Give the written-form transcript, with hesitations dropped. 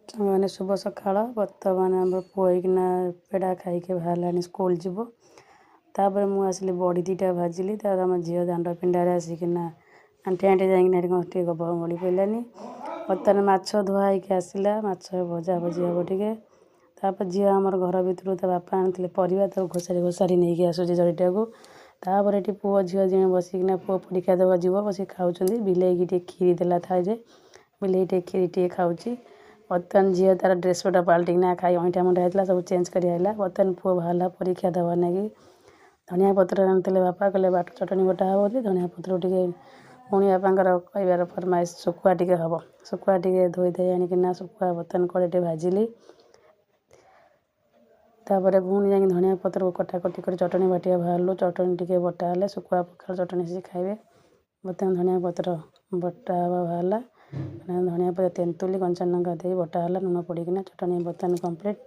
ସାଙ୍ଗମାନେ, ଶୁଭ ସକାଳ। ବର୍ତ୍ତମାନ ଆମର ପୁଅ ହେଇକିନା ପେଡ଼ା ଖାଇକି ବାହାରିଲାଣି, ସ୍କୁଲ ଯିବ। ତାପରେ ମୁଁ ଆସିଲି, ବଡ଼ି 2ଟା ଭାଜିଲି। ତାପରେ ଆମ ଝିଅ ଦାଣ୍ଡ ପିଣ୍ଡାରେ ଆସିକିନା ଆଣ୍ଠି ଆଣ୍ଠି ଯାଇକିନା ଏଠି କ'ଣ ଟିକେ ଗପ ଗଳି ପଡ଼ିଲାନି। ବର୍ତ୍ତମାନ ମାଛ ଧୁଆ ହେଇକି ଆସିଲା, ମାଛ ଭଜା ଭଜି ହେବ ଟିକେ। ତାପରେ ଝିଅ ଆମର ଘର ଭିତରୁ ତା ବାପା ଆଣିଥିଲେ ପରିବା, ତାକୁ ଘୋଷାରି ଘୋଷାରି ନେଇକି ଆସୁଛି ଜରିଟାକୁ। ତାପରେ ଏଠି ପୁଅ ଝିଅ 2 ଜଣ ବସିକିନା, ପୁଅ ପରୀକ୍ଷା ଦେବାକୁ ଯିବ, ବସିକି ଖାଉଛନ୍ତି। ବିଲେଇକି ଟିକେ କ୍ଷୀରି ଦେଲା ଥାଳିରେ, ବିଲେଇ ଟିକେ କ୍ଷୀରି ଟିକେ ଖାଉଛି। ବର୍ତ୍ତମାନ ଝିଅ ତାର ଡ୍ରେସ୍ ପଟା ପାଲଟିକିନା ଖାଇ ଅଇଁଠା ମଇଁଠା ହେଇଥିଲା, ସବୁ ଚେଞ୍ଜ କରି ଆଇଲା। ବର୍ତ୍ତମାନ ପୁଅ ବାହାରିଲା ପରୀକ୍ଷା ଦେବା ନାଗି। ଧନିଆ ପତ୍ର ଆଣିଥିଲେ ବାପା, କହିଲେ ବାଟ ଚଟଣି ବଟା ହେବ ବୋଲି। ଧନିଆ ପତ୍ର ଟିକେ, ପୁଣି ବାପାଙ୍କର କହିବାର ଫରମାଇଶ, ଶୁଖୁଆ ଟିକେ ହେବ। ଶୁଖୁଆ ଟିକେ ଧୋଇ ଧାଇ ଆଣିକିନା ଶୁଖୁଆ ବର୍ତ୍ତମାନ କଡ଼େଇଟେ ଭାଜିଲି। ତାପରେ ପୁଣି ଯାଇକି ଧନିଆ ପତ୍ରକୁ କଟାକଟି କରି ଚଟଣି ବାଟିବା ବାହାରିଲୁ। ଚଟଣି ଟିକେ ବଟା ହେଲେ ଶୁଖୁଆ ପଖାଳ ଚଟଣି ସେ ଖାଇବେ। ବର୍ତ୍ତମାନ ଧନିଆ ପତ୍ର ବଟା ହେବା ବାହାରିଲା। ଧନିଆ ପତ୍ର, ତେନ୍ତୁଲି, କଞ୍ଚା ଲଙ୍କା ଦେଇ ବଟା ହେଲା, ଲୁଣ ପଡ଼ିକିନା ଚଟଣି ବର୍ତ୍ତମାନ କମ୍ପ୍ଲିଟ୍।